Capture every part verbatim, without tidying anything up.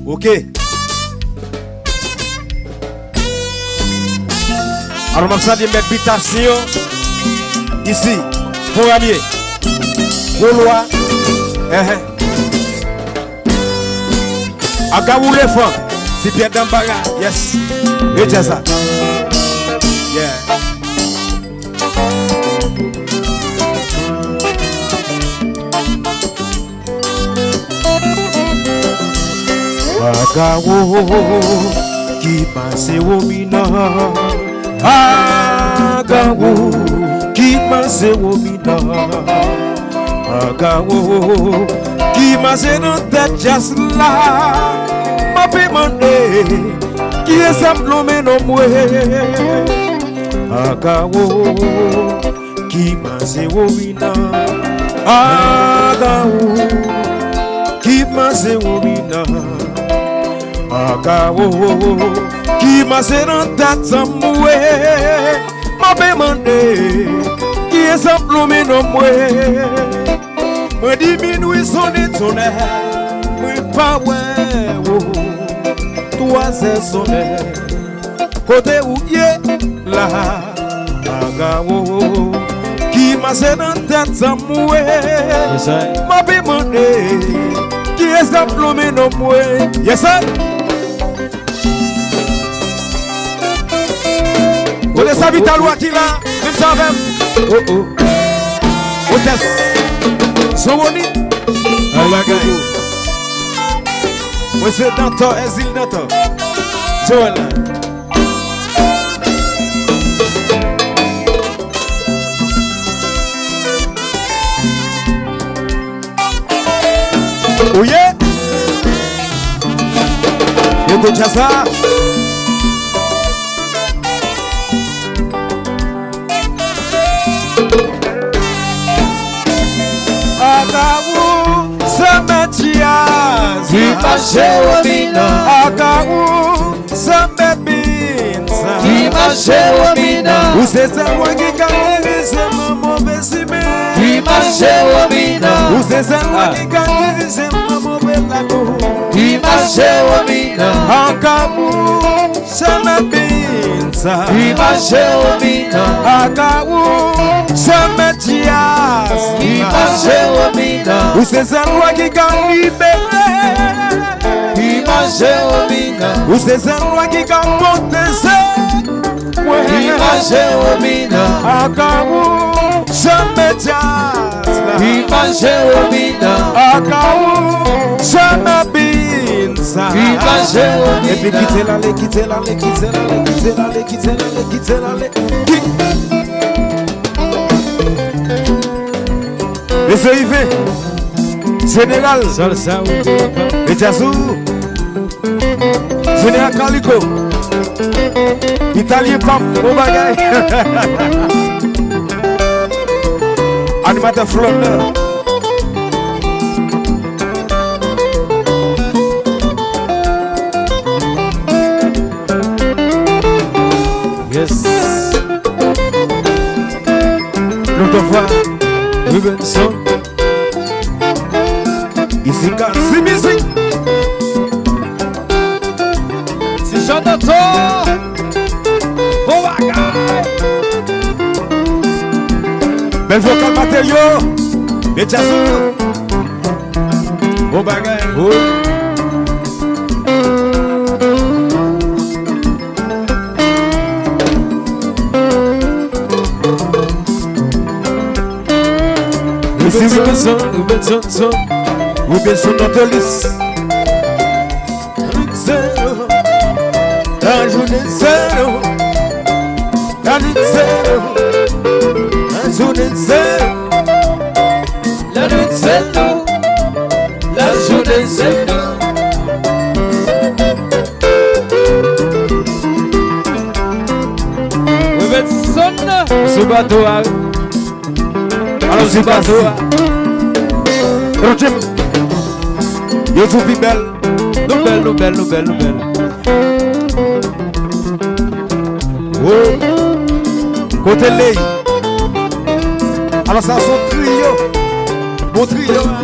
Ok. Alò, m ap salye mèt bitasyon isi, Fon Ramye, Gwo Lwa, enhen. Agawou Lefan, Ti Pyè Danbara, yes. E djaz la. Yeah. Agawou ki maze Womina. Agawou ki maze Womina. Agawou ki maze nan tèt djaz la. M ape mande kiyès k ap lonmen non mwen. Agawou ki maze Womina. Agawou ki maze Womina. Agawou ki maze nan tèt zanmi mwen. M ape mande kiyès k ap lonmen non mwen. Mwen diminye sonnen tonè, mwen pa wè ou. Twazè sonnen, kote ou ye la? Agawou ki maze nan tèt zanmi mwen. Yes I. M ape mande kiyès k ap lonmen non mwen. Yes I. Kote sa Vital Wa ki la? Menm sa avè m. Oh oh. Otès. Son Woni. Ay bagay. Mwen se Dantò, Èzil Dantò. Joel. Ou ye? Yo kout djaz la. Agawou, zanmi djaz. Wi, mache Womina. Agawou, zanmi Binsa. Wi, mache Womina. Ou se sèl mwen ki ka dirize m nan move chimen. Wi, mache Womina. Ou se sèl mwen ki ka dirize m nan move lakou. Wi, mache Womina. Agawou, zanmi Binsa. Wi, mache Womina. Agawou, zanmi djaz. Wi, mache Womina. Ou se sèl mwen ki ka libere. Wi, mache Womina. Ou se sèl mwen ki ka pwoteje mwen. Wi, mache Womina. Agawou, zanmi djaz la. Wi, mache Womina. Agawou, zanmi Binsa. Wi, mache Womina. Epi kite l ale, kite l ale, kite l ale, kite l ale, kite l ale, kite l ale. Ki- Mesye Iven, Jeneral. Salsa, wi, papa. Etchazou. Jeneral Kaliko. Italyen pa m, bon bagay. Animatè Flòm nan. Yes. Lontan fwa, Rubenson. Isi ka si mizik. Ti Jonathan. Bon bagay. Bèl vokal Materyo. Etchazou. Bon bagay. Wi. Mesi Rubenson, Rubenson, Rubenson Notolis. Ritz Zeno, la jounen Zeno, la ritz Zeno, la jounen Zeno. La ritz Zeno, la jounen Zeno. Rubenson. Sou bato a. Alò, sou bato a. Alò, Jim. Yo di w pi bèl. Nou bèl, nou bèl, nou bèl, nou bèl. Wo. Kote l ye? Alò, sa se yon triyo. Bon triyo a.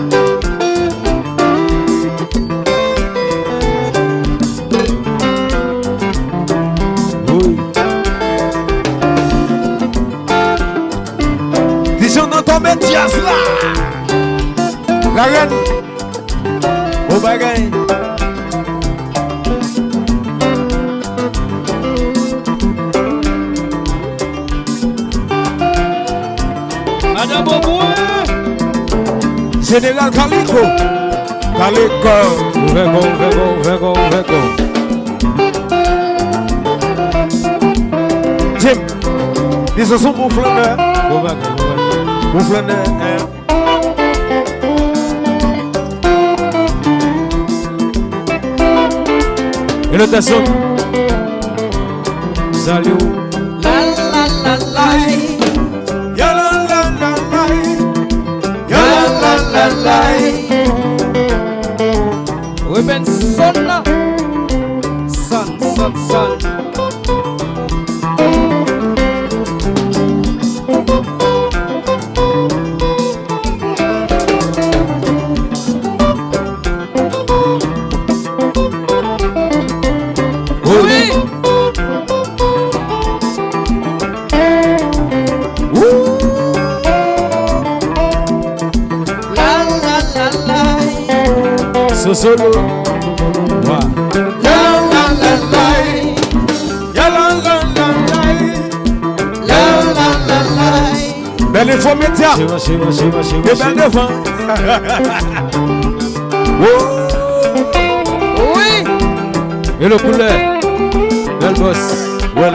Darèn, bon bagay. Madan Bobwen. Jeneral Kaliko. Kaliko. Ouvè kò, ouvè kò, ouvè kò, ouvè kò. Jim, li se yon bon flannè. Bon bagay, bon bagay. Bon flannè, hein. E lòt gason. Salye w. La, la, la, la. Ya la, la, la, la. Ya la, la, la, la. Rebenson. Son, son, son. Wi. Woo. La, la, la, la. Sosolo. Wa. La, la, la, la. Ya la, la, la, la. La, la, la, la. Bèl Enfo Medya. Te bèl devan. Wo. Wi. E le koulè. Bèl bòs. Wèl.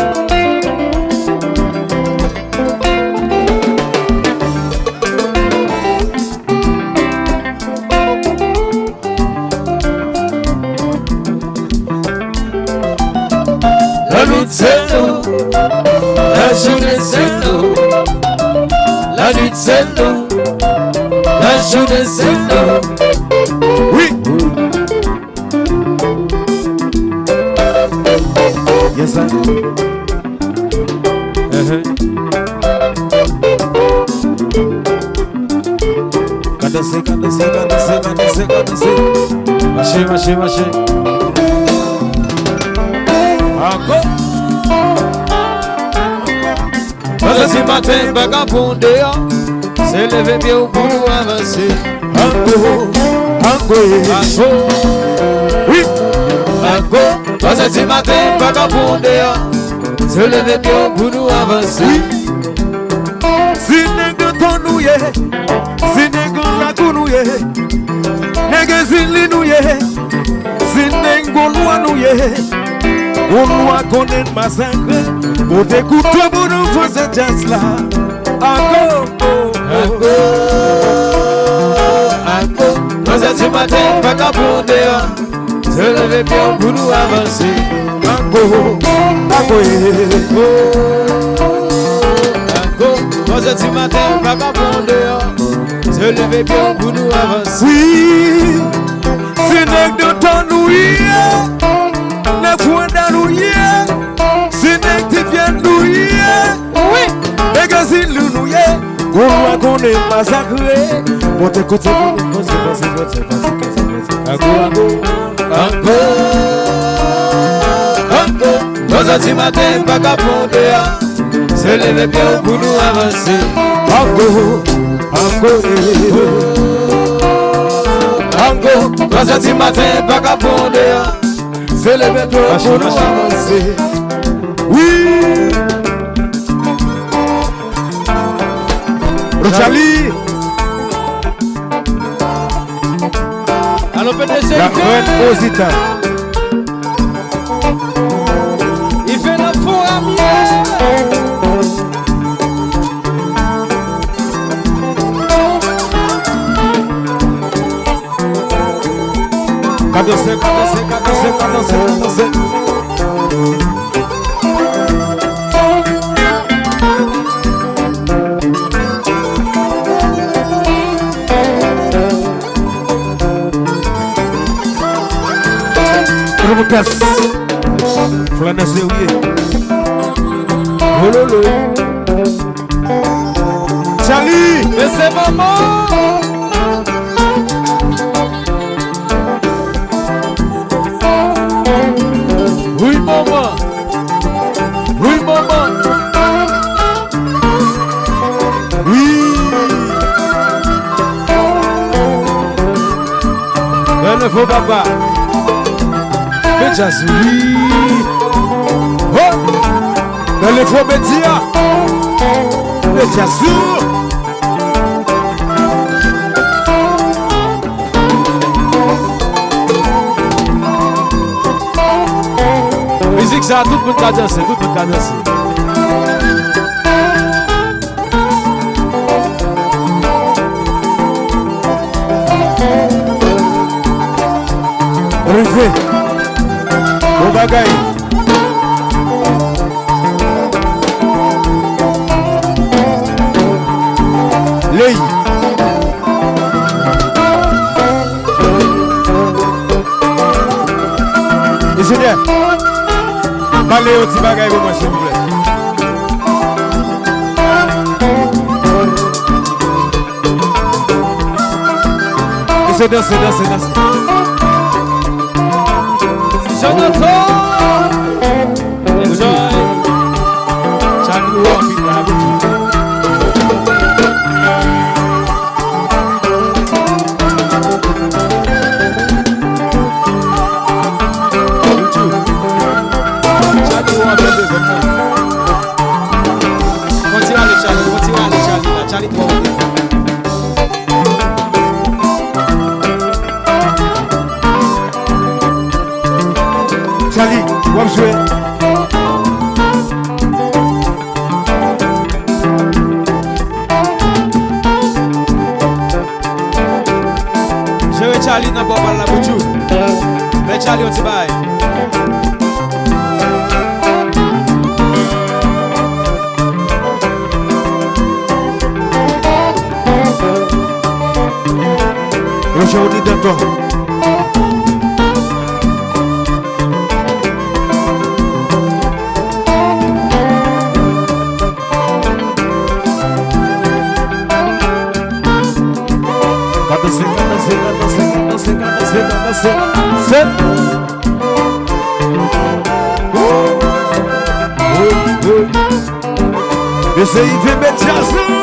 Lannuit se nou, lajounen se nou. Lannuit se nou, lajounen se nou. Wi. Yes, sir. Uh-huh. Ka danse, ka danse, ka danse, ka danse, ka danse. Mache, mache, mache. Ankò. Pandan ti maten, vagabon deyò. Se leve pye w pou nou avanse. Ankò, ankò, ankò. Wi. Ankò. Pandan ti maten, vagabon deyò. Se leve pye w pou nou avanse. Wi. Si nèg Danton nou ye, si nèg Lakou nou ye, nèg Ezili nou ye, si nèg Gwo Lwa nou ye, Gwo Lwa konnen masakre, pote kouto pou nou franse djaz la. Ago, ago, ago. Franse ti maten, vagabon deyò. Se leve pye w pou nou avanse. Ago, ago, eh. Ago, franse ti maten, vagabon deyò. Se leve pye w pou nou avanse. Wi, se nèg Danton nou ye, nèg Fwanda nou ye, se nèg Ti Pyè nou ye. Wi, nèg Ezili nou ye. Gwo Lwa konnen masakre. Monte kote pou nou franse, franse, franse, franse, franse, franse. Ago, ago, ago, ago. Franse ti maten, vagabon deyò. Se leve pye w pou nou avanse. Ago, ago, eh. Ago, franse ti maten, vagabon deyò. Se leve pye w pou nou avanse. Wi. Rochali. Alo, P D G, la reine Ozita. Li fè nan fon a mye. Ka danse, ka danse, ka danse, ka danse, ka danse. Trompas. Flannè serye. Wololo. Charlie. Mesi manman. Wi, manman. Wi, manman. Wi. Medya Sou, wi. Ho! Nan Lefo Medya. Medya Sou. Mizik sa, tout moun ka danse, tout moun ka danse. Rive. Bon bagay. Ley. Enjenyè, pale yon ti bagay pou mwen, silvouplè. Mesye, danse, danse, danse. Jonathan! Enjoy! Tchak ou anpil la, Bondye. Bondye. Tchak ou anpil devan mwen. Kontinye ale, Charlie. Kontinye ale, Charlie. La, Charlie twò wote. Charlie, w ap jwe. Jere Charlie nan bò pa l la, Boudjou. Fè Charlie yon ti bagay. Roger Oni Dantor. Ka danse, ka danse, ka danse, ka danse, ka danse, ka danse. Sèt. Mesye Yves Medya Sou.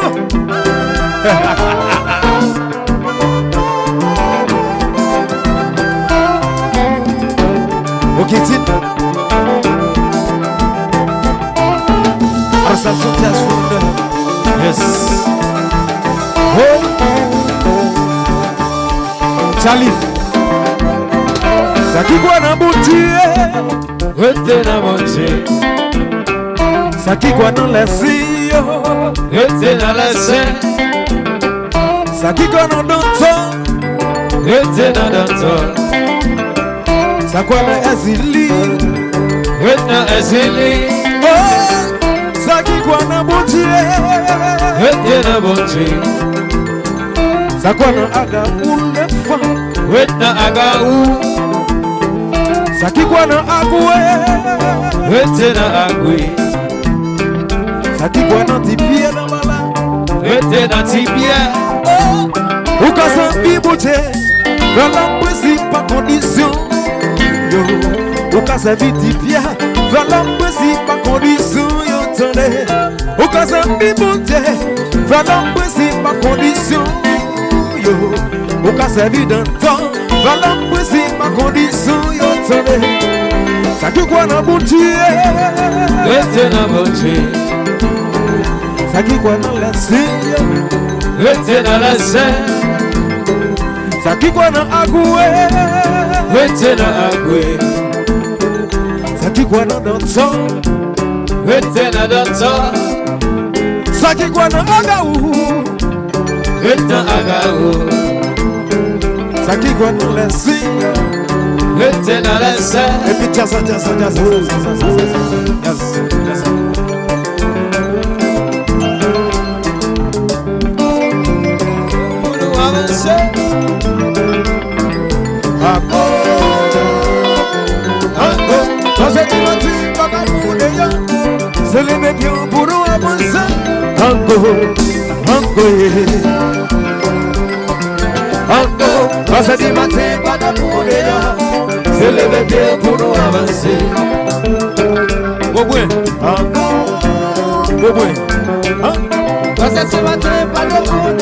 Ok, tit. Arsa sou jazz founder. Yes. Oh. Charlie. Sa ki kwè nan Bondye. Rete nan Bondye. Sa ki kwè nan lèsen yo. Rete nan lèsen. Sa ki kwè nan dantò. Rete nan dantò. Sa kwè nan Èzili. Ret nan Èzili. Oh, sa ki kwè nan Bondye. Rete nan Bondye. Sa kwè nan Agawou lefan. Ret nan Agawou. Sa ki kwè nan Agwe. Rete nan Agwe. Sa ki kwè nan Ti Pyè nan Bala. Rete nan Ti Pyè. Oh, ou ka sèvi Bondye. Fè lapriyè pa kondisyon yo. Ou ka sèvi Ti Pyè. Fè lapriyè pa kondisyon yo, tande. Ou ka sèvi Bondye. Fè lapriyè pa kondisyon yo. Ou ka sèvi Dantò. Fè lapriyè pa kondisyon yo, tande. Sa ki kwè nan Bondye. Rete nan Bondye. Sa ki kwè nan lèsen. Rete nan lèsen. Sa ki kwè nan Agwe. Rete nan Agwe. Sa ki kwè nan Dantò. Rete nan Dantò. Sa ki kwè nan Agawou. Ret nan Agawou. Sa ki kwè nan lèsen. Rete nan lèsen. Epi djaz la, djaz la, djaz la. Djaz, djaz la. Pou nou avanse. Ankò. Ankò. Pase ti manti, pa ka pou deyò. Se leve pye pou nou avanse. Ankò. Ankò, yeah. Ankò. Pase ti manti, pa ka pou deyò. Se leve pye pou nou avanse. Bobwen. Ankò. Bobwen. An. Pase ti manti, pa ka pou